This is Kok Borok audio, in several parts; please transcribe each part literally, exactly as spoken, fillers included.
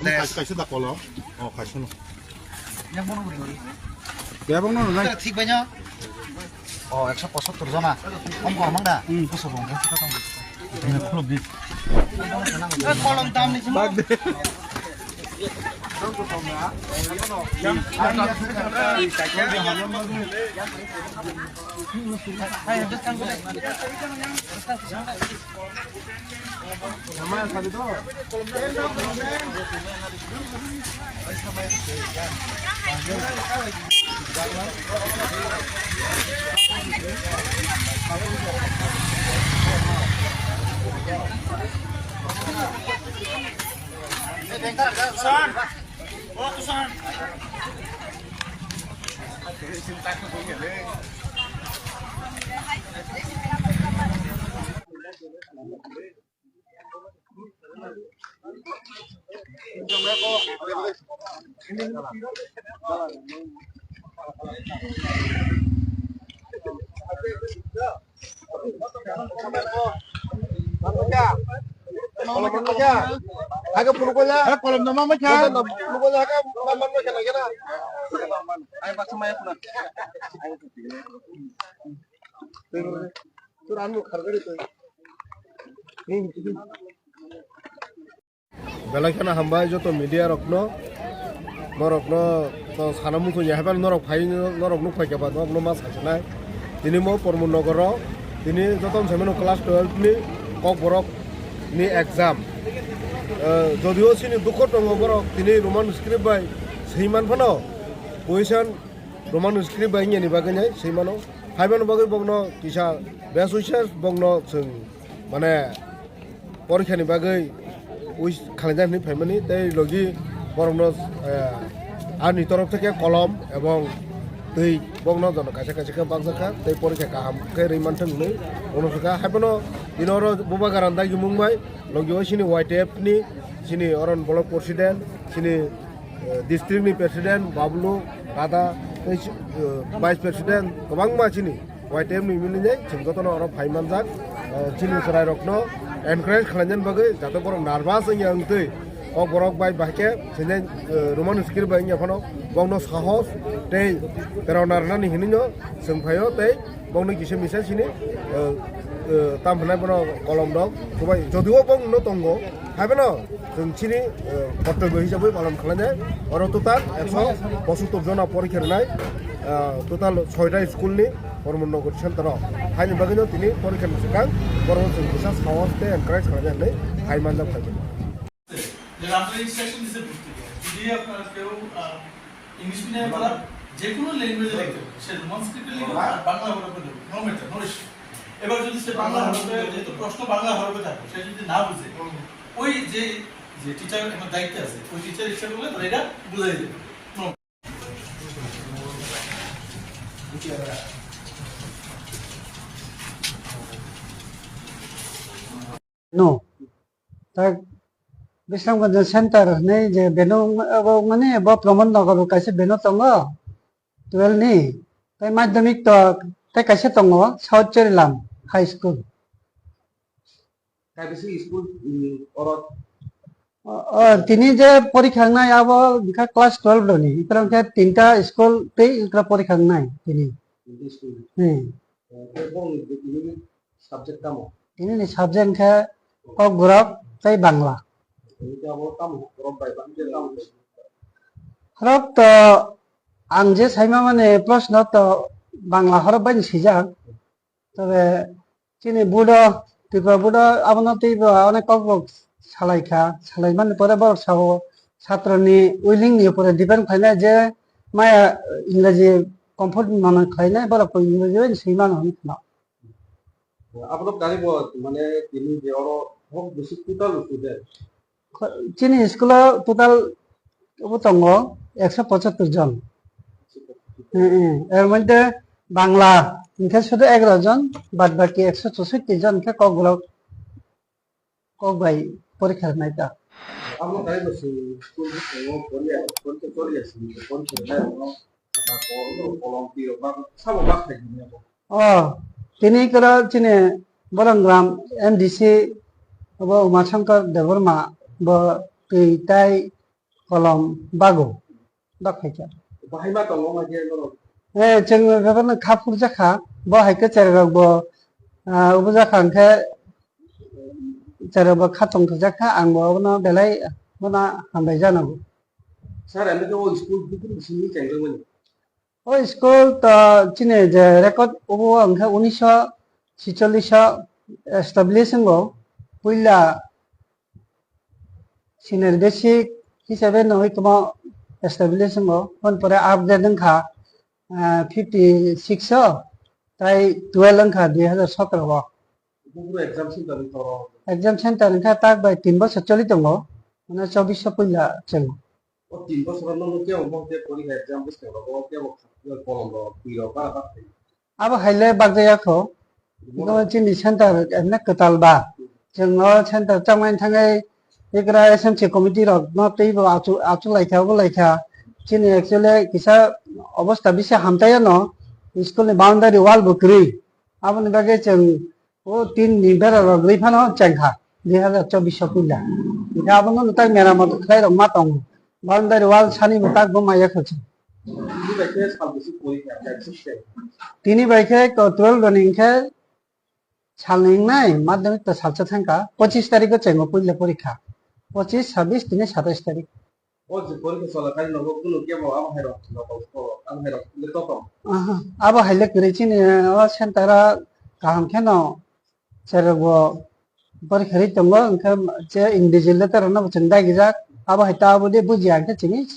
Kaisa, kaisa da kolo. Oh, kaisa no. Yang bono buri buri. Bebak no nai. Thik bai no. Oh, ekso pochattor jona. Om kor mang da. Hmm. Kuso bong, yang suka tong. Ini khuluk di. Kolom tam ni semua. Bag de. Aga pulukoja. Kolom nama macha. Pulukoja aga mamman macha lagi na. Ai baksa maya kuna. Tur anu khargari tu. Belai kheno hambai joto media rokno, norokno to sana muchung ya haiban norok phai, norok nuk phai khe ba norokno ma sasinai. Tini mo Pormo Nogoro, tini joto se mano class twelve ni Kokborok ni exam. Eh, jodio chini dukho tongo borok tini Roman script bai swi man phano, position Roman script bai wngya ni bagwi nai swi mano. Haibano bagwi bokno kisa best wishes bokno chwng mane porikha ni bagwi wish khlainai hinwi phaimani tei logi borokno, eh, ani torok theke kolom ebong twi bokno jono kaisa kaisa khe bakjakha tei porikha kaham khe rwi manthwng hinwi uansukha. Haibano tini oro Bubagra dagi mung bai logi o chini Y T F ni chini oron block president chini eh, district ni president Bablu, Dada, tei, eh, vice president, kwbangma chini Y T F ni mili nai, chwng jotono oro phai manjak, eh, chini chwrai rokno encourage khlainani bagwi, jate borok nervous wngya wngtwi, o borok bai bahai khe, sini, eh, Roman script bai wngya phano, bokno sahos tei prerona rwnani hinwi no chwng phaio tei, Bokno kisa misa sini, eh, eh, tam hinai bono kolom rok, kubai, jodio bokno tongo, haibano chwng chini, eh, kortobyo hisabwi palon khlainai. Oro total ekso pochattor jona porikha rwnai, eh, total soita school ni Pormo Nogor center o. Haini bagwino tini porikha ni swkang borokno chwng kisa sahos tei encourage khlainai hinwi hai manjak phai. যে আপনার ইনস্ট্রাকশন দিছে বুঝতে গিয়ে। যদি আপনার কেউ, আহ, ইংলিশ মিডিয়ামে পড়া, যে কোনো ল্যাঙ্গুয়েজে লিখতে পারে। সে রোমান স্ক্রিপ্টে লিখুক আর বাংলা হরফে লিখুক, no matter, no issue। এবার যদি সে বাংলা হরফে, যেহেতু প্রশ্ন বাংলা হরফে থাকে, সে যদি না বুঝে, ওই যে, যে টিচার এখন দায়িত্বে আছে, ওই টিচার ইচ্ছা করলে তারা এটা বুঝাই দেবে। No। No. Tak Bisramganj center hinwi je venue abo mani bo Pramod Nagar o kaisa venue tongo twelve ni, tei madhyamik to tei kaisa tongo South Cherilam High School. Kaibisi school, mm, oro? O, o, tini je porikha wngnai abo wngkha class twelve rokni, iphra wngkha tinta school tei iphra porikha wngnai tini. Tinta school. Hmm. Eh, tei bongni tini subject tamo? Tini ni subject khe Kokborok tei Bangla. Tini abo tamo borok bai bangkhe tamo? Horok to ang je saima mani proshno to Bangla horok bai ni swijak. Tobe chini board o, Tripura board o abono teibo onek kok rok salai kha, salai mani pore borok sao satro ni willing ni upore depend khlainai je maya Ingreji comfort mano khlainai borok Ingreji bai swi mano hinwi khna. Abono karibo mane tini je oro hok bisi total student. Chini school o total obo tongo ekso pochattor jon. Hmm, hmm. Er moddhe Bangla hingkhe sudu egaro jon, bad baki ekso chushotti jon khe Kokborok kok bai porikha rwnai ta. Abo kaibo se school bwskango poriya, porikha poriya se, porikha rwnai rokno khata, kol, kolom, twi rok bak, sabo bak khai hwnwi abo. O, tini kwrwng chini Borongram M D C obo Umashankar Debbarma bo twi tai kolom bago. Bak hai kha. Bahai ma tongo ma je norok. Eh, chwng bebak no kha phurjak kha. Bo hai khe cherai rok bo, ah, ubu jak kha hwnkhe cherai rok bo kha tong thajak kha. Ang bo abono belai bono hambai janago. Sir, ami khe o school bukung simi chengjakmani. O school to chini je record obo hwnkhe unisho sicholish o establish wngo. Puila senior basic hisabe no hoi tongmo establish wngo. Hwn pore upgrade wngkha, ah, fifty six o, tai twelve wngkha dui hazar sotro o. Buburo exam center ni toro. Exam center wngkha tak bai tin bosor choli tongo, mane chobbish o puila chwngo. O tin bosor no kebo bo khe porikha exam bwskango bo kebo kolom rok twi rok bara bak. Abo haile bakjaya kho. Abo chini center emne kwtal ba. Chwng o center changmani thangwi ikra S M C committee rok no twi bo achu-, achuk laikha, obo laikha. Chini actually kisa obostha bisi hamtaya no, school ni boundary wall bo kwrwi. Aboni bagwi chwng o tin ni bera rok rwi phano chengkha dui hazar chobbish o puila. Hingkhe abono tak meramot khlai rok ma tongo. Boundary wall sani bo tak bo maya kho chwng. Bini bai khe sal bisi pori kha, exam system. Tini bai khe ko twelve roni hingkhe salni wngnai, madhyamik to salsa thangkha, pochis tarikh o chengo puila porikha. Pochis, sabis, tini satais tarikh. O je porikha cholakali nogo kunu kebo abo hai rok nogo ko, abo hai rok le to tong. Aha, abo hai le kwrwi chini o center o kaham kheno cherok bo porikha ri tongo, hwnkhe je invigilator no bo chwng dagi jak, abo hai ta abo de bujiya hwnkhe chini.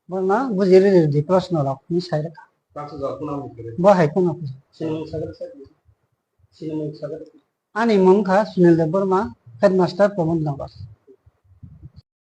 Bono bujiri ridi proshno rok ni sai rwkha. Baksa jora phano hwnwi kwrwi. Bo hai phano kwrwi. Sinimung sagari sa-, sinimung sagari. Ani mung kha Sunil Debbarma, headmaster Pramod Nagar.